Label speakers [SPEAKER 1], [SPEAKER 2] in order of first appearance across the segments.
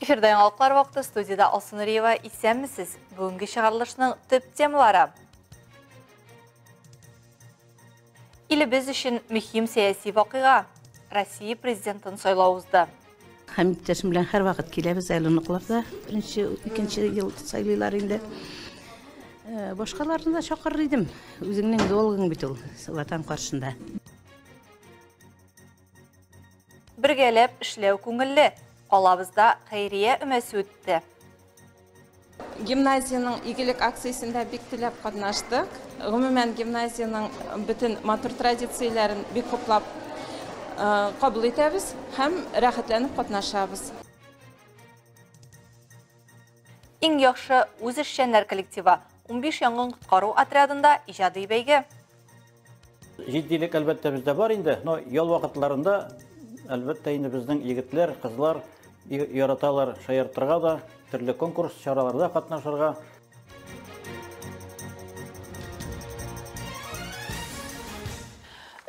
[SPEAKER 1] Эфирда яңалыклар вакыты, студияда Алсу Нуриева. Исәнмесез. Бүгенге чыгарылышның төп темалары. Илебез өчен мөһим сәяси вакыйга. Россия президентын сайлау узды.
[SPEAKER 2] Һәм иптәшем белән һәрвакыт киләбез, әле оныклар да беренче, икенче ел сайлыйлар инде. Башкаларны да чакырыр идем. Үзеңнең долгың бит ул ватан каршында.
[SPEAKER 1] Бергәләп эшләү күңелле. Калабызда хәйрия өмәсе үтте.
[SPEAKER 3] Гимназиянең игелек акциясендә бик теләп катнаштык. Гомумән, гимназиянең бөтен матур традицияләрен бик хуплап кабул итәбез һәм рәхәтләнеп катнашабыз.
[SPEAKER 1] Иң яхшы үзешчәннәр коллективы 15 янгын коткару отрядында иҗади бәйге.
[SPEAKER 4] Җитдилек әлбәттә бездә бар инде, но ял вакытларында әлбәттә инде безнең егетләр, кызлар яраталар шаяртырга да, төрле конкурс чараларда катнашырга.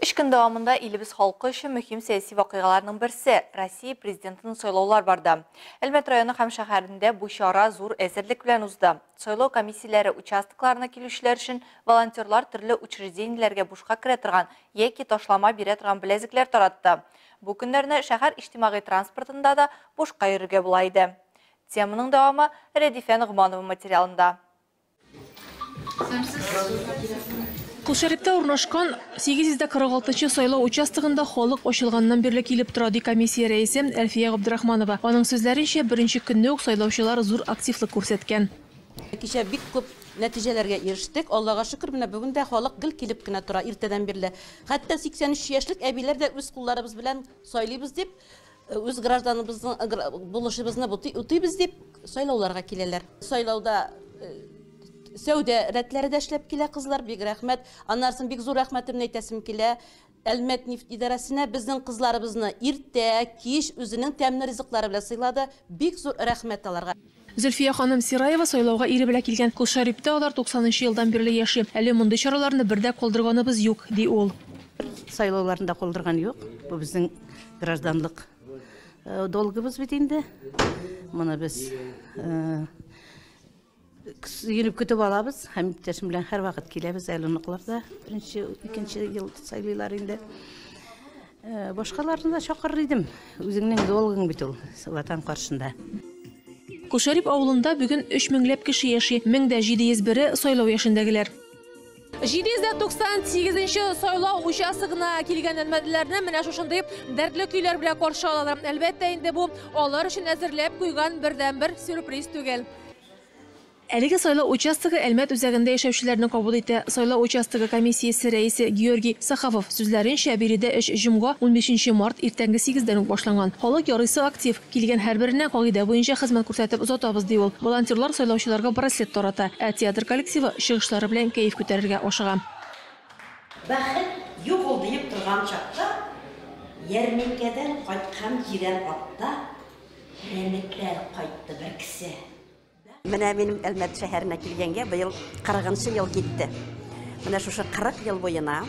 [SPEAKER 1] Өч көн дәвамында илебез халкы өчен мөһим сәяси вакыйгаларның берсе Россия президентын сайлаулар барды. Әлмәт районы һәм шәһәрендә бу чара зур әзерлек белән узды. Сайлау комиссияләре участокларына килүчеләр өчен волонтерлар төрле учреждениеләргә бушка керә торган яки ташлама бирә торган беләзекләр таратты. Бу көннәрне шәһәр иҗтимагый транспортында да бушка йөрергә була иде. Теманың дәвамы Рәдифә Ногманова материалында.
[SPEAKER 5] Колшәриптә урнашкан 846 сайлау участогында халык ачылганнан бирле килеп тора, ди комиссия рәисе Әлфия Габдрахманова. Аның сүзләренчә, беренче көнне үк сайлаучылар зур активлык күрсәткән.
[SPEAKER 6] Кичә бик күп нәтиҗәләргә ирештек. Аллага шөкер, менә бүген дә халык гел килеп кенә тора иртәдән бирле. Хәтта 83 яшьлек әбиләр дә үз кулларыбыз белән сайлыйбыз дип, үз гражданыбызның булышыбызны үтибез дип сайлауларга киләләр. Сайлауда сәүдә рәтләре дә эшләп килә, кызлар, бик рәхмәт. Аннарсын бик зур рәхмәтемне әйтәсем килә. Әлмәт нефть идарәсенә безнең кызларыбызны иртә, кич үзенең тәмле ризыклары белән сыйлады. Бик зур рәхмәт аларга.
[SPEAKER 5] Зөлфия ханым Сираева сайлауга ире белән килгән. Колшәриптә алар 90 елдан бирле яши. Әле мондый чараларны бер дә калдырганыбыз юк, ди ул.
[SPEAKER 2] Сайлауларын да калдырган юк. Бу безнең гражданлык долгыбыз бит инде. Моны без сөенеп көтеп алабыз. Һәм иптәшем белән һәрвакыт киләбез, әле оныклар да беренче, икенче ел сайлыйлар инде. Башкаларны да чакырыр идем. Үзеңнең долгың бит ул ватан каршында.
[SPEAKER 5] Колшәрип авылында бүген 3 меңләп кеше яши. 1701-е сайлау яшендәгеләр. 798 сайлау участогына килгән әлмәтлеләрне менә шушындый дәртле көйләр белән каршы алалар. Әлбәттә инде бу алар өчен әзерләп куйган бердәнбер сюрприз түгел. Әлеге сайлау участогы Әлмәт үзәгендә яшәүчеләрне кабул итә. Сайлау участогы комиссиясе рәисе Георгий Сахавов сүзләренчә, биредә эш җомга 15 март иртәнге 8-дән үк башланган. Халык ярыйсы актив. Килгән һәрберенә кагыйдә буенча хезмәт күрсәтеп озатабыз, ди ул. Волонтерлар сайлаучыларга браслет тарата, ә театр коллективы чыгышлары белән кәеф күтәрергә ашыга.
[SPEAKER 7] Бәхет юк ул диеп торган чакта, ярминкәдән кайткан җирән атта прәннекләр кайтты бер кесе. Менә минем Әлмәт шәһәренә килгәнгә быел 40 ел китте. Менә шушы 40 ел буена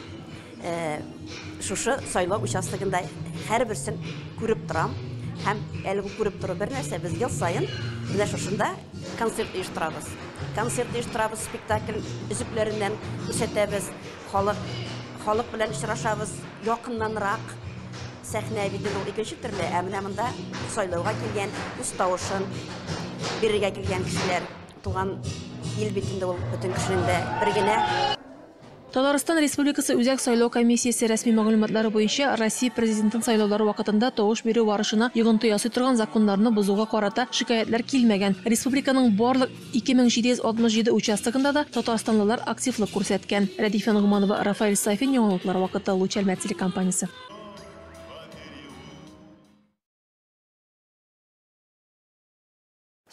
[SPEAKER 7] шушы сайлау участогында һәрберсен күреп торам. Һәм әле бу күреп тору бер нәрсә, без ел саен менә шушында концерт оештырабыз. Концерт оештырабыз, спектакль өзекләреннән күрсәтәбез, халык белән очрашабыз, якыннанрак. Сәхнә бит ул икенче төрле, ә менә монда сайлауга килгән, үз тавышын бирергә килгән кешеләр, туган ил бит инде ул бөтен кешенең дә бер генә.
[SPEAKER 5] Татарстан Республикасы Үзәк сайлау комиссиясе рәсми мәгълүматлары буенча Россия президентын сайлаулары вакытында тавыш бирү барышына йогынты ясый торган законнарны бозуга карата шикаятьләр килмәгән. Республиканың барлык 2767 участогында да татарстанлылар активлык күрсәткән. Рәдифә Ногманова, Рафаэль Сафин, яңалыклар вакыты, Луч Әлмәт телекомпаниясе.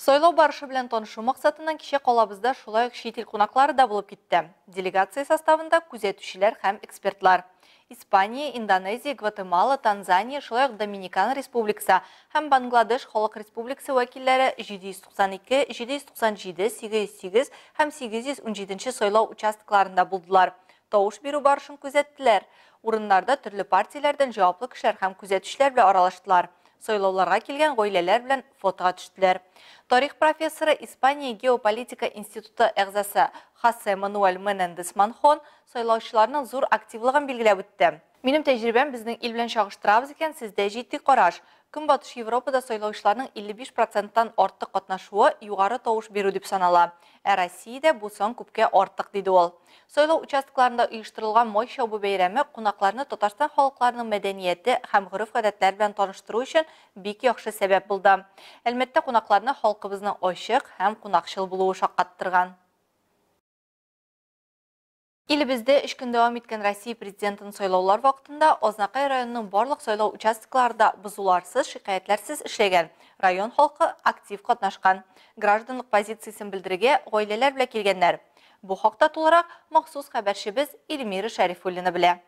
[SPEAKER 1] Сайлау барышы белән танышу максатыннан кичә калабызда шулай ук чит ил кунаклары да булып китте. Делегация составында күзәтүчеләр һәм экспертлар. Испания, Индонезия, Гватемала, Танзания, шулай ук Доминикан Республикасы һәм Бангладеш Халык Республикасы вәкилләре 792, 797, 808 һәм 817 сайлау участокларында булдылар. Тавыш бирү барышын күзәттеләр. Урыннарда төрле партияләрдән җаваплы кешеләр һәм күзәтүчеләр белән аралаштылар. Сайлауларга килгән гаиләләр белән фотога төштеләр. Тарих профессоры, Испания геополитика институты әгъзасы Хосе Мануэль Менендес Манхон сайлаучыларның зур активлыгын билгеләп үтте. Минем тәҗрибәм безнең ил белән чагыштырабыз икән, сездә җитди караш. Көнбатыш Европада сайлаучыларның 55 проценттан артык катнашуы югары тавыш бирү дип санала. Ә Россиядә бу сан күпкә артык, диде ул. Сайлау участокларында оештырылган Май чабу бәйрәме кунакларны Татарстан халыкларының мәдәнияте һәм гореф-гадәтләре белән таныштыру өчен бик яхшы сәбәп булды. Әлмәттә кунакларны халкыбызның ачык һәм кунакчыл булуы шаккаттырган. Илебездә 3 көн дәвам иткән Россия президентын сайлаулар вакытында Азнакай районының барлык сайлау участокларында бозуларсыз, шикаятьләрсез эшләгән. Район халкы актив катнашкан. Гражданлык позициясен белдерергә гаиләләр белән килгәннәр. Бу хакта тулырак махсус хәбәрчебез Эльмира Шәрифуллина белә.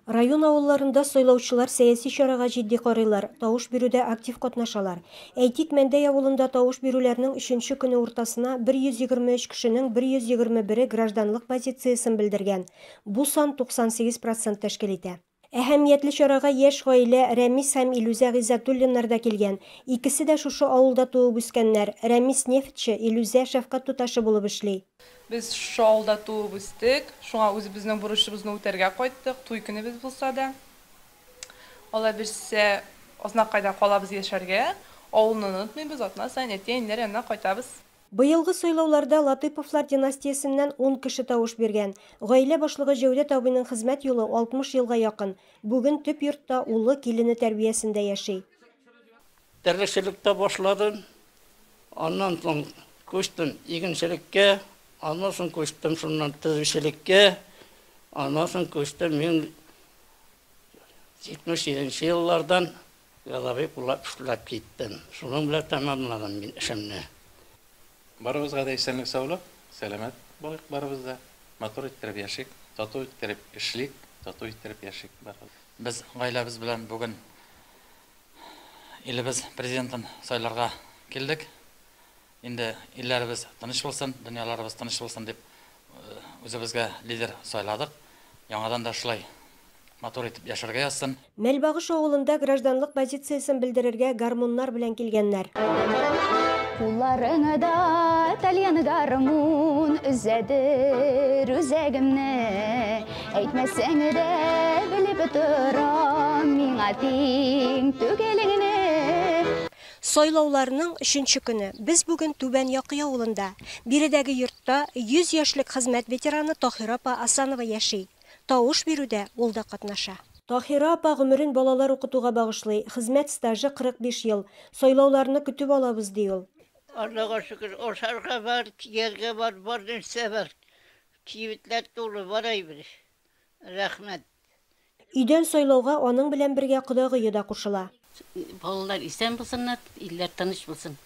[SPEAKER 8] Район авылларында сайлаучылар сәяси чарага җитди карыйлар, тавыш бирүдә актив катнашалар. Әйтик, Мәндәй авылында тавыш бирүләрнең өченче көне уртасына 123 кешенең 121-е гражданлык позициясен белдергән. Бу сан 98 процент тәшкил итә. Әһәмиятле чарага яшь гаилә Рәмис һәм Илүзә Гыйззәтуллиннар да килгән. Икесе дә шушы авылда туып үскәннәр. Рәмис нефтьче, Илүзә шәфкать туташы булып эшли.
[SPEAKER 9] Без шушы авылда туып үстек, шуңа үзебезнең бурычыбызны үтәргә кайттык, туй көнебез булса да. Алла бирсә, Азнакайда калабыз яшәргә, авылны онытмыйбыз, атна саен әти-әниләр янына кайтабыз.
[SPEAKER 8] Быелгы сайлауларда Латыйповлар династиясеннән 10 кеше тавыш биргән. Гаилә башлыгы Җәүдәт абыйның хезмәт юлы 60 елга якын. Бүген төп йортта улы, килене тәрбиясендә яши.
[SPEAKER 10] Терлекчелектә башладым, аннан соң күчтем игенчелеккә, аннан соң күчтем шуннан төзүчелеккә, аннан соң күчтем мин 77 еллардан газовик булып эшләп киттем. Шуның белән тәмамладым мин эшемне.
[SPEAKER 11] Барыбызга да исәнлек саулык, сәламәт булыйк барыбыз да. Матур иттереп яшик, тату иттереп эшлик, тату иттереп яшик барыбыз.
[SPEAKER 12] Без гаиләбез белән бүген илебез президентын сайларга килдек. Инде илләребез тыныч булсын, дөньяларыбыз тыныч булсын дип үзебезгә лидер сайладык. Яңадан да шулай матур итеп яшәргә язсын.
[SPEAKER 8] Мәлбагыш авылында гражданлык позициясен белдерергә гармуннар белән килгәннәр.
[SPEAKER 13] Кулларыңда тальян гармун өзәдер үзәгемне. Әйтмәсәң дә белеп торам, миңа тиң түгелеңне.
[SPEAKER 8] Сайлауларның 3нче көне. Без бүген Түбән Якы авылында. Биредәге йортта 100 яшьлек хезмәт ветераны Таһира апа Асанова яши. Тавыш бирүдә ул да катнаша. Таһира апа гомерен балалар укытуга багышлый. Хезмәт стажы 45 ел. Сайлауларны көтеп алабыз, ди ул.
[SPEAKER 14] Аллага шөкер, ашарга бар, кияргә бар, бар нәрсә бар. Кибетләр тулы, бар әйбер. Рәхмәт.
[SPEAKER 8] Өйдән сайлауга аның белән бергә кодагые да кушыла.
[SPEAKER 15] Балалар исән булсыннар, илләр тыныч булсын.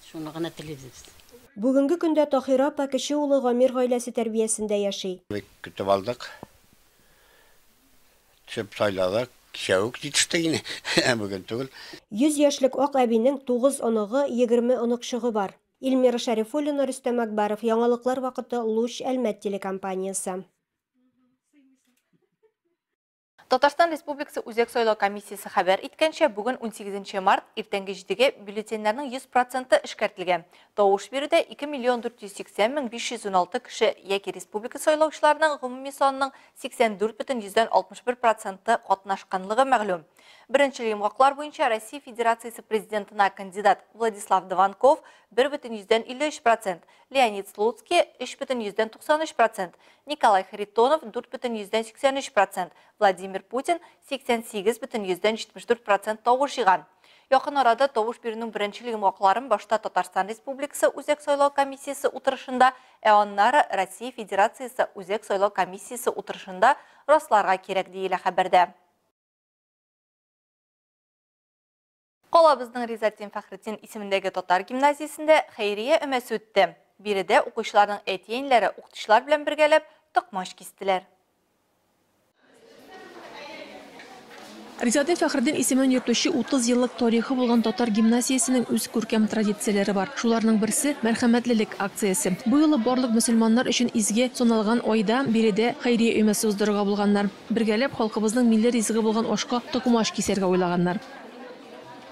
[SPEAKER 15] Шуны гына телибез.
[SPEAKER 8] Бүгенге көндә Таһира апа кече улы Гамир гаиләсе тәрбиясендә яши.
[SPEAKER 16] Бик көтеп алдык. Төшеп сайладык. Кичә үк җитеште инде. Бүген түгел.
[SPEAKER 8] 100 яшьлек ак әбинең 9 оныгы, 20 оныкчыгы бар. Эльмира Шәрифуллина, Рөстәм Акбаров, Яңалыклар вакыты, Луч, Әлмәт телекомпаниясе.
[SPEAKER 1] Татарстан Республикасы Үзәк сайлау комиссиясе хәбәр иткәнчә, бүген 18 март иртәнге 7-гә бюллетеньнәрнең 100% эшкәртелгән. Тавыш бирүдә 2 480 516 кеше яки республика сайлаучыларының гомуми санының 84,61% катнашканлыгы мәгълүм. Беренче йомгаклар буенча Россия Федерациясе президентына кандидат Владислав Дованков 1,53%, Леонид Слуцкий 3,93%, Николай Харитонов 4,83%, Владимир Путин 88,74% тавыш җыйган. Якын арада тавыш бирүнең беренче йомгакларын башта Татарстан Республикасы Үзәк сайлау комиссиясе утырышында, ә аннары Россия Федерациясе Үзәк сайлау комиссиясе утырышында расларга кирәк диелә хәбәрдә. Калабызның Ризатдин Фәхретдин исемендәге татар гимназиясендә хәйрия өмәсе үтте. Биредә укучыларның әти-әниләре укытучылар белән бергәләп токмач кистеләр.
[SPEAKER 5] Ризатдин Фәхретдин исемен йөртүче 30 еллык тарихы булган татар гимназиясенең үз күркәм традицияләре бар. Шуларның берсе мәрхәмәтлелек акциясе. Бу юлы барлык мөселманнар өчен изге саналган айда биредә хәйрия өмәсе уздырырга булганнар. Бергәләп халкыбызның милли ризыгы булган ашка токмач кисәргә уйлаганнар.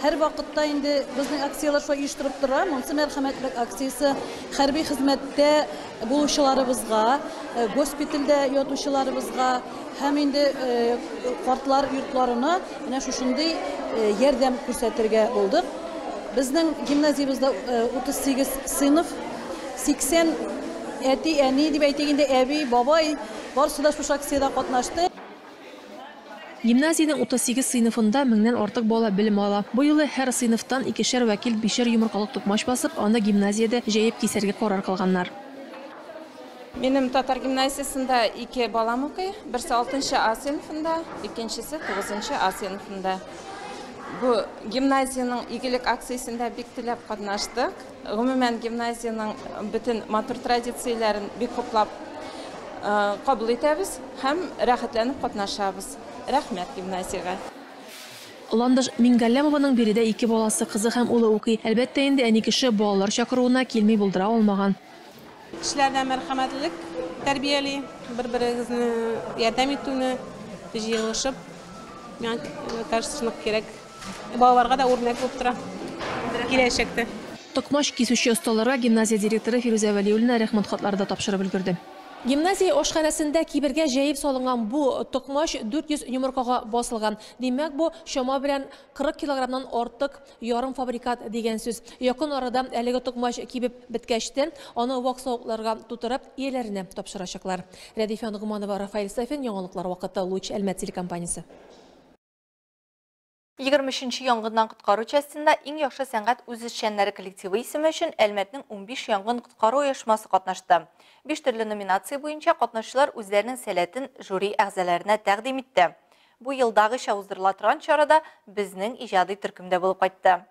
[SPEAKER 17] Һәр вакытта инде безнең акцияләр шулай оештырып тора. Монысы мәрхәмәтлек акциясе хәрби хезмәттә булучыларыбызга, госпитальдә ятучыларыбызга һәм инде картлар йортларына менә шушындый ярдәм күрсәтергә булдык. Безнең гимназиябездә 38 сыйныф, 80 әти, әни дип әйтик инде, әби, бабай барысы да шушы акциядә катнашты.
[SPEAKER 5] Гимназиянең 38 сыйныфында меңнән артык бала белем ала. Бу юлы һәр сыйныфтан икешәр вәкил бишәр йомыркалык токмач басып, аны гимназиядә җәеп кисәргә карар кылганнар.
[SPEAKER 3] Минем татар гимназиясендә ике балам укый. Берсе 6 А сыйныфында, икенчесе 9 А сыйныфында. Бу гимназиянең игелек акциясендә бик теләп катнаштык. Гомумән, гимназиянең бөтен матур традицияләрен бик хуплап кабул итәбез һәм рәхәтләнеп катнашабыз. Рәхмәт гимназиягә.
[SPEAKER 5] Ландыш Мингалләмованың биредә ике баласы, кызы һәм улы укый. Әлбәттә инде, әни кеше балалар чакыруына килми булдыра алмаган.
[SPEAKER 18] Кешеләрдә мәрхәмәтлелек тәрбияли, бер-берегезне ярдәм итүне, җыелышып, миңа кажется, нык кирәк. Балаларга да үрнәк булып тора киләчәктә.
[SPEAKER 5] Токмач кисүче осталарга гимназия директоры Фирүзә Вәлиуллина рәхмәт хатлары да тапшырып өлгерде. Гимназия ашханәсендә кибергә җәеп салынган бу токмач 400 йомыркага басылган. Димәк, бу чама белән 40 килограммнан артык ярым фабрикат дигән сүз. Якын арада әлеге токмач кибеп беткәчтен, аны вак савытларга тутырып, ияләренә тапшырачаклар. Рәдифә Ногманова, Рафаэль Сафин, Яңалыклар вакыты, Луч, Әлмәт телекомпаниясе.
[SPEAKER 1] 23 янгыннан коткару частенда иң яхшы сәнгать үзешчәннәре коллективы исеме өчен Әлмәтнең 15 янгын коткару оешмасы катнашты. 5 төрле номинация буенча катнашчылар үзләренең сәләтен жюри әгъзаларына тәкъдим итте. Бу елдагыча уздырыла торган чарада безнең иҗади төркемдә булып кайтты.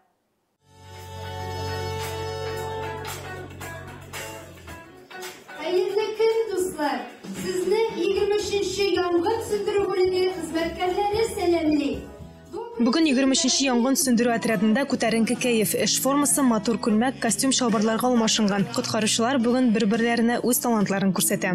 [SPEAKER 19] Хәерле көн, дуслар! Сезне 23 янгын сүндерү бүлеге хезмәткәрләре сәламли.
[SPEAKER 20] Бүген 23 янгын сүндерү отрядында күтәренке кәеф, эш формасы, матур күлмәк, костюм чалбарларга алмашынган. Коткаручылар бүген бер-берләренә үз талантларын күрсәтә.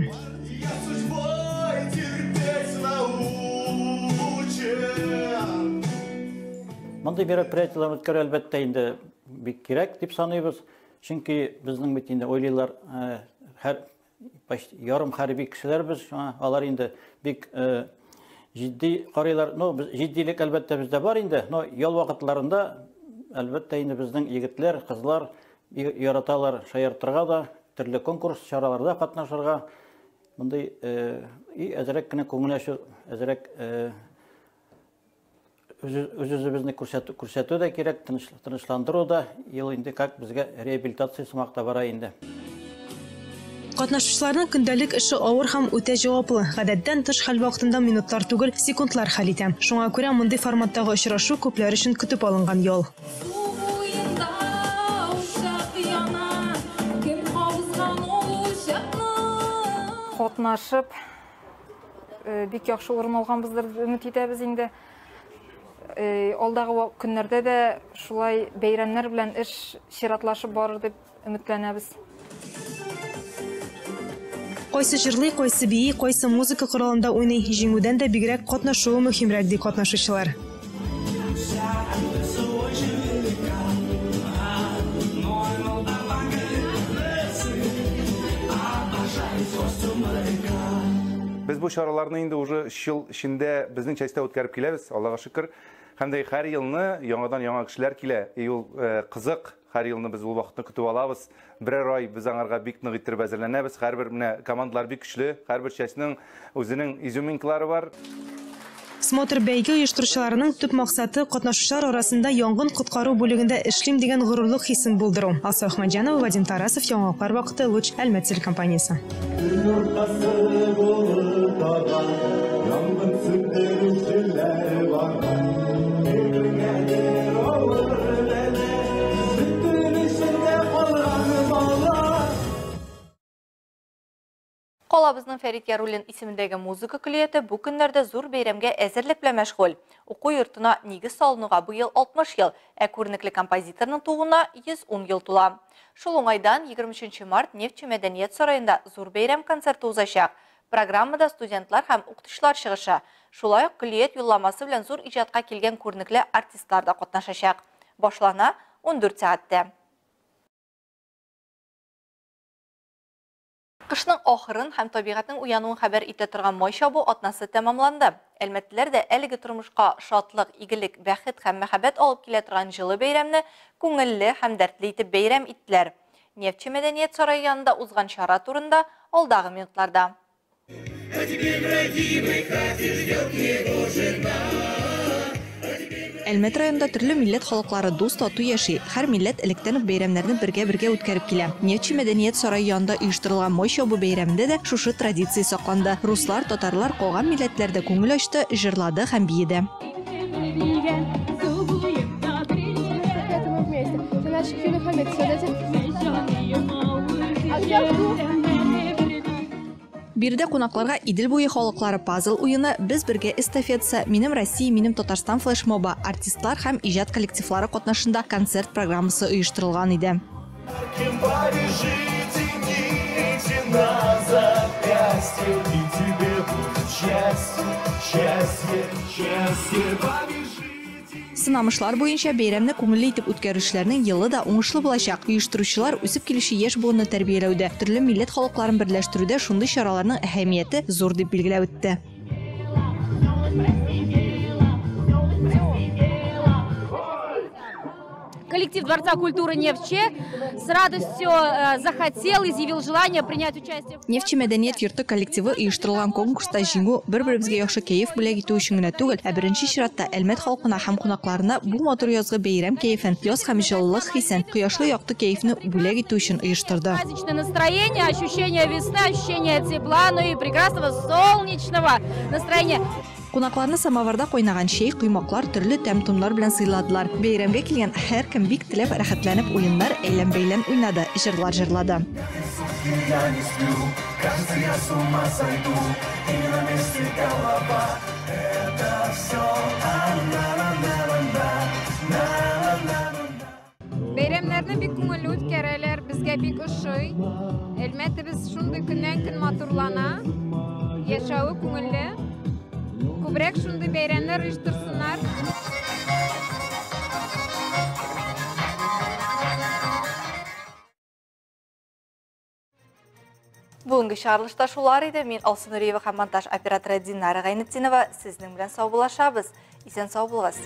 [SPEAKER 4] Мондый мероприятиеләр үткәрү әлбәттә инде бик кирәк дип саныйбыз. Чөнки безнең бит инде уйлыйлар, һәр почти ярым хәрби кешеләр без, шуңа алар инде бик җитди карыйлар. Ну, без җитдилек әлбәттә бездә бар инде, но ял вакытларында әлбәттә инде безнең егетләр, кызлар яраталар шаяртырга да, төрле конкурс чараларда катнашырга. Мондый и әзрәк кенә күңел ачу, әзрәк үз-үзебезне күрсәтү дә кирәк, тынычландыру да, ел инде как безгә реабилитация сымак та бара инде.
[SPEAKER 20] Катнашучыларның көндәлек эше авыр һәм үтә җаваплы. Гадәттән тыш хәл вакытында минутлар түгел, секундлар хәл итә. Шуңа күрә мондый форматтагы очрашу күпләр өчен көтеп алынган ял.
[SPEAKER 21] Катнашып, бик яхшы урын алганбыздыр дип өмет итәбез инде. Алдагы көннәрдә дә шулай бәйрәмнәр белән эш чиратлашып барыр дип өметләнәбез.
[SPEAKER 20] Кайсы җырлый, кайсы бии, кайсы музыка коралында уйный, җиңүдән дә бигрәк катнашуы мөһимрәк, ди катнашучылар.
[SPEAKER 22] Без бу чараларны инде уже 3 ел эчендә безнең частьта үткәреп киләбез, Аллага шөкер. Һәм дә һәр елны яңадан яңа кешеләр килә. И ул кызык, һәр елны без ул вакытны көтеп алабыз. Берәр ай без аңарга бик нык иттереп әзерләнәбез. Һәрбер менә командалар бик көчле, һәрбер частьның үзенең изюминкалары бар.
[SPEAKER 20] Смотр бәйге оештыручыларының төп максаты катнашучылар арасында янгын коткару бүлегендә эшлим дигән горурлык хисен булдыру. Алсу Ахмәтҗанова, Вадим Тарасов, Яңалыклар вакыты, Луч, Әлмәт телекомпаниясе.
[SPEAKER 1] Калабызның Фәрит Яруллин исемендәге музыка көллияте бу көннәрдә зур бәйрәмгә әзерлек белән мәшгуль. Уку йортына нигез салынуга быел 60 ел, ә күренекле композиторның тууына 110 ел тула. Шул уңайдан 23 март Нефтче мәдәният сараенда зур бәйрәм концерты узачак. Программада студентлар һәм укытучылар чыгышы. Шулай ук көллият юлламасы белән зур иҗатка килгән күренекле артистлар да катнашачак. Башлана 14 сәгатьтә. Кышның ахырын һәм табигатьнең уянуын хәбәр итә торган Май чабу атнасы тәмамланды. Әлмәтлеләр дә әлеге тормышка шатлык, игелек, бәхет һәм мәхәббәт алып килә торган җылы бәйрәмне күңелле һәм дәртле итеп бәйрәм иттеләр. Нефтьче мәдәният сарае янында узган чара турында алдагы минутларда.
[SPEAKER 2] А теперь в родимой хате ждет его жена.
[SPEAKER 6] Әлмәт районында төрле милләт халыклары дус, тату яши. Һәр милләт электән үк бәйрәмнәрне бергә-бергә үткәреп килә. Нефтьче мәдәният сарае янында оештырылган Май чабу бәйрәмендә дә шушы традиция сакланды. Руслар, татарлар, калган милләтләр дә күңел ачты, җырлады һәм биеде. Биредә кунакларга Идел буе халыклары пазл уены, Без бергә эстафетасы, Минем Россия, минем Татарстан флешмобы, артистлар һәм иҗат коллективлары катнашында концерт программасы оештырылган иде. Сынамышлар буенча бәйрәмне күңелле итеп үткәрүчеләрнең елы да уңышлы булачак. Оештыручылар үсеп килүче яшь буынны тәрбияләүдә, төрле милләт халыкларын берләштерүдә шундый чараларның әһәмияте зур дип билгеләп үтте.
[SPEAKER 23] Коллектив Дворца культуры Нефтче с радостью захотел, изъявил желание принять участие.
[SPEAKER 6] Нефтче мәдәният йорты коллективы оештырылган конкурста җиңү бер-беребезгә яхшы кәеф бүләк итү өчен генә түгел, ә беренче чиратта Әлмәт халкына һәм кунакларына бу матур язгы бәйрәм кәефен, яз һәм җылылык хисен, кояшлы якты кәефне бүләк итү өчен оештырды.
[SPEAKER 23] Праздничное настроение, ощущение весны, ощущение тепла, ну и прекрасного солнечного настроения.
[SPEAKER 6] Кунакларны самоварда кайнаган чәй, коймаклар, төрле тәм-томнар белән сыйладылар. Бәйрәмгә килгән һәркем бик теләп, рәхәтләнеп уеннар, әйлән-бәйлән уйнады, җырлар җырлады.
[SPEAKER 21] Бәйрәмнәрне бик күңелле үткәрәләр, безгә бик ошый. Әлмәтебез шундый көннән-көн матурлана, яшәве күңелле. Күбрәк шундый бәйрәмнәр оештырсыннар.
[SPEAKER 1] Бүгенге чыгарылышта шулар иде. Мин Алсу Нуриева һәм монтаж операторы Динара Гайнетдинова сезнең белән саубуллашабыз. Исән сау булыгыз.